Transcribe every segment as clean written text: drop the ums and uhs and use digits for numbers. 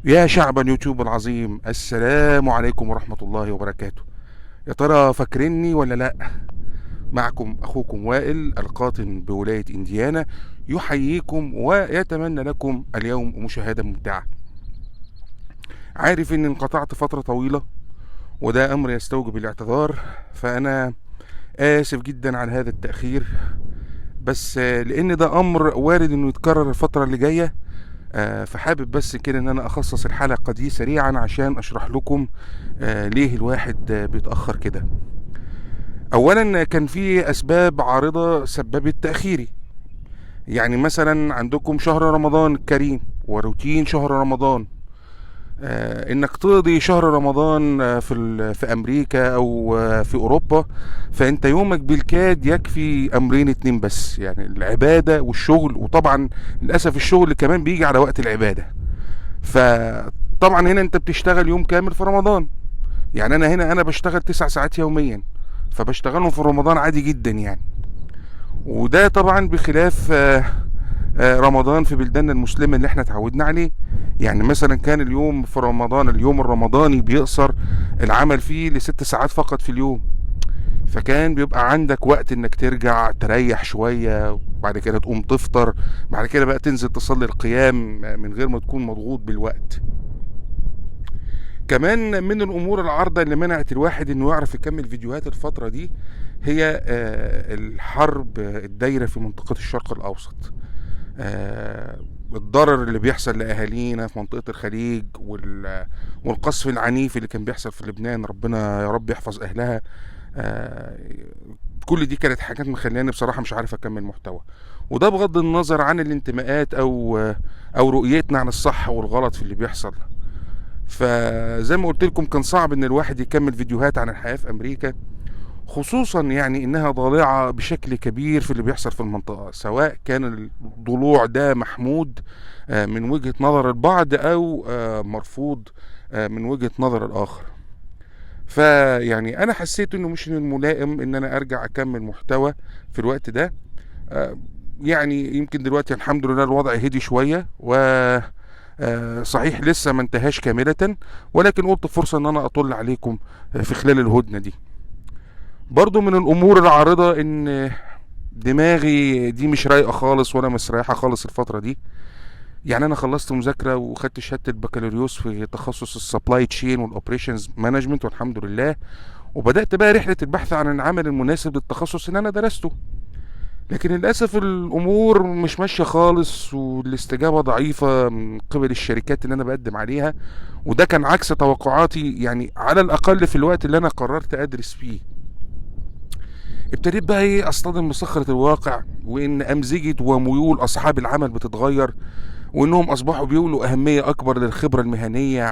يا شعب اليوتيوب العظيم، السلام عليكم ورحمة الله وبركاته. يا ترى فاكريني ولا لا؟ معكم أخوكم وائل القاطن بولاية إنديانا، يحييكم ويتمنى لكم اليوم مشاهدة ممتعة. عارف إني انقطعت فترة طويلة وده أمر يستوجب الاعتذار، فأنا آسف جدا على هذا التأخير، بس لأن ده أمر وارد إنه يتكرر الفترة اللي جاية، فحابب بس كده ان انا اخصص الحلقة دي سريعا عشان اشرح لكم ليه الواحد بيتأخر كده. اولا كان في اسباب عارضة سببت تأخيري، يعني مثلا عندكم شهر رمضان الكريم وروتين شهر رمضان، انك تقضي شهر رمضان في امريكا او في اوروبا، فانت يومك بالكاد يكفي امرين اتنين بس، يعني العبادة والشغل، وطبعا للاسف الشغل كمان بيجي على وقت العبادة. فطبعا هنا انت بتشتغل يوم كامل في رمضان، يعني انا هنا انا بشتغل 9 ساعات يوميا، فبشتغلهم في رمضان عادي جدا يعني. وده طبعا بخلاف رمضان في بلداننا المسلمة اللي احنا اتعودنا عليه. يعني مثلا كان اليوم في رمضان، اليوم الرمضاني بيقصر العمل فيه ل6 ساعات فقط في اليوم، فكان بيبقى عندك وقت انك ترجع تريح شوية، وبعد كده تقوم تفطر، بعد كده بقى تنزل تصلي القيام من غير ما تكون مضغوط بالوقت. كمان من الامور العارضة اللي منعت الواحد انه يعرف يكمل فيديوهات الفترة دي هي الحرب الدايرة في منطقة الشرق الاوسط، الضرر اللي بيحصل لأهالينا في منطقة الخليج والقصف العنيف اللي كان بيحصل في لبنان، ربنا يا رب يحفظ أهلها. كل دي كانت حاجات مخلاني بصراحة مش عارف أكمل محتوى، وده بغض النظر عن الانتماءات أو رؤيتنا عن الصح والغلط في اللي بيحصل. فزي ما قلت لكم كان صعب إن الواحد يكمل فيديوهات عن الحياة في أمريكا، خصوصا يعني انها ضالعة بشكل كبير في اللي بيحصل في المنطقة، سواء كان الضلوع ده محمود من وجهة نظر البعض او مرفوض من وجهة نظر الاخر. فيعني انا حسيت انه مش من الملائم ان انا ارجع اكمل محتوى في الوقت ده. يعني يمكن دلوقتي الحمد لله الوضع هدي شوية، و صحيح لسه ما انتهاش كاملة، ولكن قلت فرصة ان انا اطل عليكم في خلال الهدنة دي. برضو من الامور العارضة ان دماغي دي مش رايقة خالص ولا مستريحة خالص الفترة دي. يعني انا خلصت مذاكرة وخدت شهادة البكالوريوس في تخصص ال supply chain وال operations management والحمد لله، وبدأت بقى رحلة البحث عن العمل المناسب للتخصص اللي انا درسته، لكن للأسف الامور مش ماشية خالص والاستجابة ضعيفة من قبل الشركات اللي انا بقدم عليها، وده كان عكس توقعاتي، يعني على الاقل في الوقت اللي انا قررت ادرس فيه. ابتديت بقى اصطدم بصخرة الواقع، وان امزجة وميول اصحاب العمل بتتغير، وانهم اصبحوا بيولوا اهمية اكبر للخبرة المهنية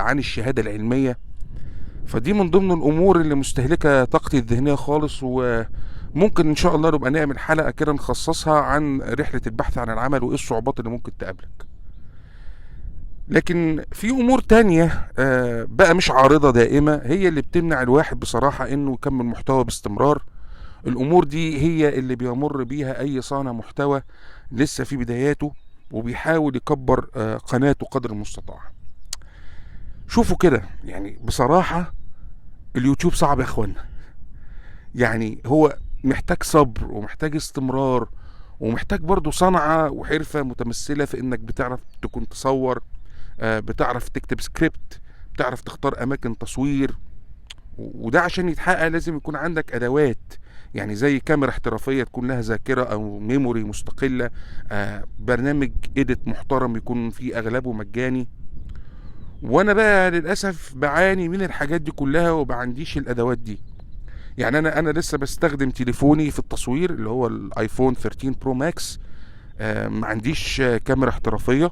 عن الشهادة العلمية. فدي من ضمن الامور اللي مستهلكة طاقتي الذهنية خالص، وممكن ان شاء الله نبقى نعمل حلقة كده نخصصها عن رحلة البحث عن العمل وايه الصعوبات اللي ممكن تقابلك. لكن في امور تانية بقى مش عارضة دائمة هي اللي بتمنع الواحد بصراحة انه يكمل محتوى باستمرار. الامور دي هي اللي بيمر بيها اي صانع محتوى لسه في بداياته وبيحاول يكبر قناته قدر المستطاع. شوفوا كده، يعني بصراحة اليوتيوب صعب يا اخوانا، يعني هو محتاج صبر ومحتاج استمرار ومحتاج برضو صنعة وحرفة متمثلة في انك بتعرف تكون تصور، بتعرف تكتب سكريبت، بتعرف تختار اماكن تصوير، وده عشان يتحقق لازم يكون عندك ادوات، يعني زي كاميرا احترافية تكون لها ذاكرة او memory مستقلة، برنامج edit محترم يكون فيه اغلبه مجاني. وانا بقى للأسف بعاني من الحاجات دي كلها وبعنديش الادوات دي. يعني انا لسه بستخدم تليفوني في التصوير اللي هو الايفون 13 Pro Max، ما عنديش كاميرا احترافية،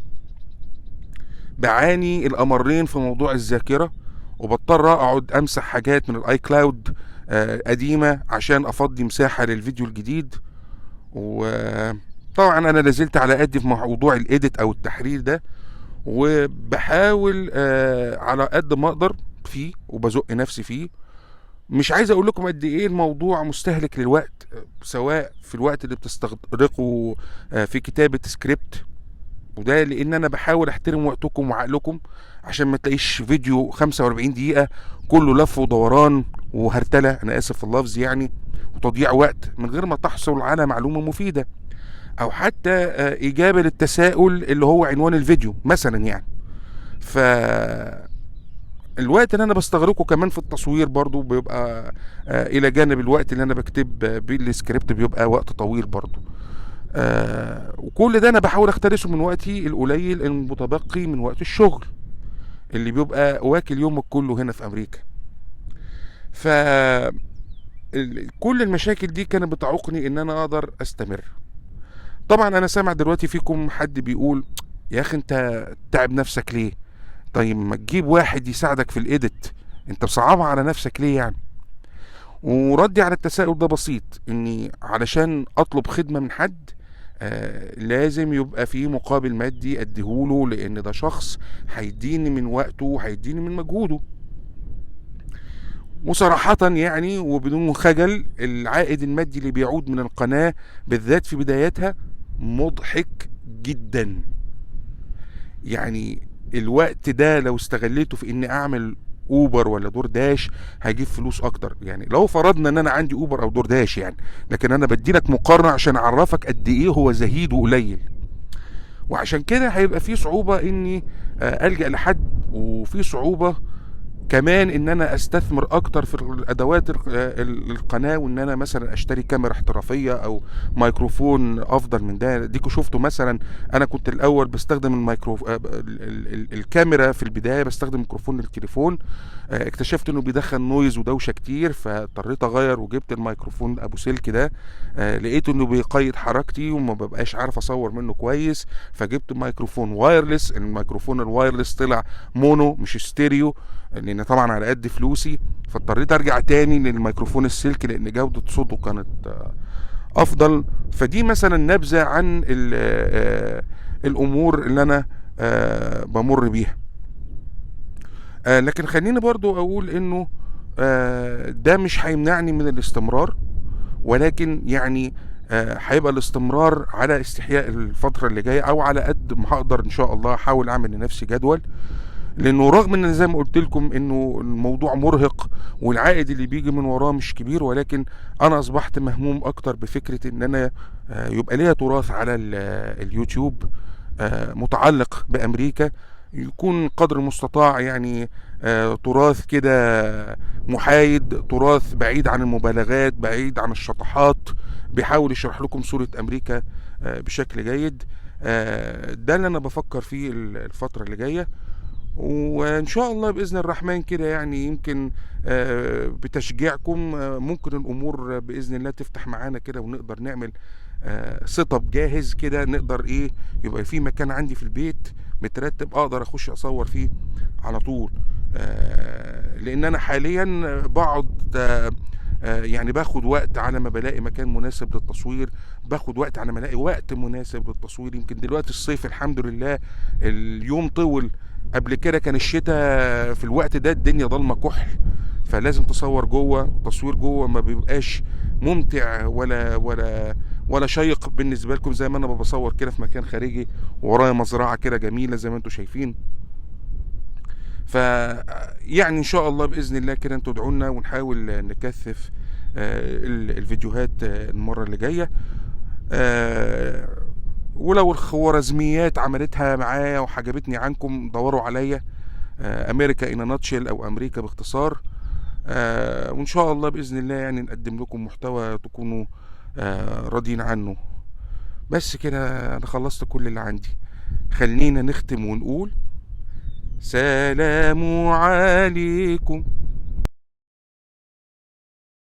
بعاني الامرين في موضوع الذاكرة، وبضطر اقعد امسح حاجات من ال iCloud قديمة عشان افضي مساحة للفيديو الجديد. وطبعا انا لازلت على قد في موضوع ال edit او التحرير ده، وبحاول على قد ما اقدر فيه وبزق نفسي فيه. مش عايز اقول لكم قد ايه الموضوع مستهلك للوقت، سواء في الوقت اللي بتستغرقه في كتابة سكريبت وده لان انا بحاول احترم وقتكم وعقلكم عشان ما تلاقيش فيديو 45 دقيقة كله لف ودوران وهرتلة، انا اسف في اللفظ يعني، وتضييع وقت من غير ما تحصل على معلومة مفيدة او حتى اجابة للتساؤل اللي هو عنوان الفيديو مثلا يعني. ف الوقت اللي انا بستغرقه كمان في التصوير برضو بيبقى الى جانب الوقت اللي انا بكتب بيه السكريبت بيبقى وقت طويل برضو. وكل ده انا بحاول اختلسه من وقتي القليل المتبقي من وقت الشغل اللي بيبقى واكل يومك كله هنا في امريكا. ف كل المشاكل دي كانت بتعوقني ان انا اقدر استمر. طبعا انا سامع دلوقتي فيكم حد بيقول يا اخي انت تعب نفسك ليه؟ طيب ما تجيب واحد يساعدك في ال edit، انت مصعبها على نفسك ليه يعني؟ وردي على التساؤل ده بسيط، اني علشان اطلب خدمة من حد لازم يبقى فيه مقابل مادي اديهوله، لان ده شخص هيديني من وقته وهيديني من مجهوده. وصراحة يعني وبدون خجل، العائد المادي اللي بيعود من القناة بالذات في بدايتها مضحك جدا. يعني الوقت ده لو استغليته في اني اعمل اوبر ولا DoorDash هجيب فلوس اكتر. يعني لو فرضنا ان انا عندي اوبر او DoorDash يعني، لكن انا بدي لك مقارنة عشان اعرفك قد ايه هو زهيد وقليل. وعشان كده هيبقى في صعوبة اني الجأ لحد، وفي صعوبة كمان ان انا استثمر اكتر في الادوات القناة، وان انا مثلا اشتري كاميرا احترافية او مايكروفون افضل من ده. ديكوا شفتوا مثلا انا كنت الاول بستخدم الكاميرا في البداية بستخدم ميكروفون التليفون، اكتشفت انه بيدخل noise ودوشة كتير، فاضطريت اغير وجبت الميكروفون ابو سلك ده. لقيت انه بيقيد حركتي وما ببقاش عارف اصور منه كويس، فجبت ميكروفون wireless. الميكروفون ال wireless طلع mono مش ستيريو، لان طبعا على قد فلوسي، فاضطريت ارجع تاني للميكروفون السلك لان جودة صوته كانت افضل. فدي مثلا نبذة عن الامور اللي انا بمر بيها. لكن خليني برضو اقول انه ده مش هيمنعني من الاستمرار، ولكن يعني هيبقى الاستمرار على استحياء الفترة اللي جاية، او على قد ما هقدر ان شاء الله. احاول اعمل لنفسي جدول، لانه رغم ان زي ما قلت لكم انه الموضوع مرهق والعائد اللي بيجي من وراه مش كبير، ولكن انا اصبحت مهموم اكتر بفكرة ان انا يبقى ليا تراث على اليوتيوب متعلق بامريكا، يكون قدر المستطاع يعني تراث كده محايد، تراث بعيد عن المبالغات، بعيد عن الشطحات، بيحاول يشرح لكم صورة امريكا بشكل جيد. ده اللي انا بفكر فيه الفترة اللي جاية، وان شاء الله باذن الرحمن كده يعني يمكن بتشجيعكم ممكن الامور باذن الله تفتح معانا كده، ونقدر نعمل setup جاهز كده، نقدر ايه يبقى في مكان عندي في البيت مترتب اقدر اخش اصور فيه على طول. لان انا حاليا بقعد يعني باخد وقت على ما بلاقي مكان مناسب للتصوير، باخد وقت على ما الاقي وقت مناسب للتصوير. يمكن دلوقتي الصيف الحمد لله اليوم طول، قبل كده كان الشتاء في الوقت ده الدنيا ضلمة كحل، فلازم تصور جوه، التصوير جوه ما بيبقاش ممتع ولا ولا ولا شيق بالنسبة لكم زي ما انا بصور كده في مكان خارجي ورايا مزرعة كده جميلة زي ما انتم شايفين. ف يعني ان شاء الله باذن الله كده انتوا ادعوا لنا ونحاول نكثف الفيديوهات المرة اللي جاية. ولو الخوارزميات عملتها معايا وحجبتني عنكم دوروا عليا، America in a nutshell او امريكا باختصار. وان شاء الله باذن الله يعني نقدم لكم محتوى تكونوا راضيين عنه. بس كده انا خلصت كل اللي عندي. خلينا نختم ونقول سلام عليكم.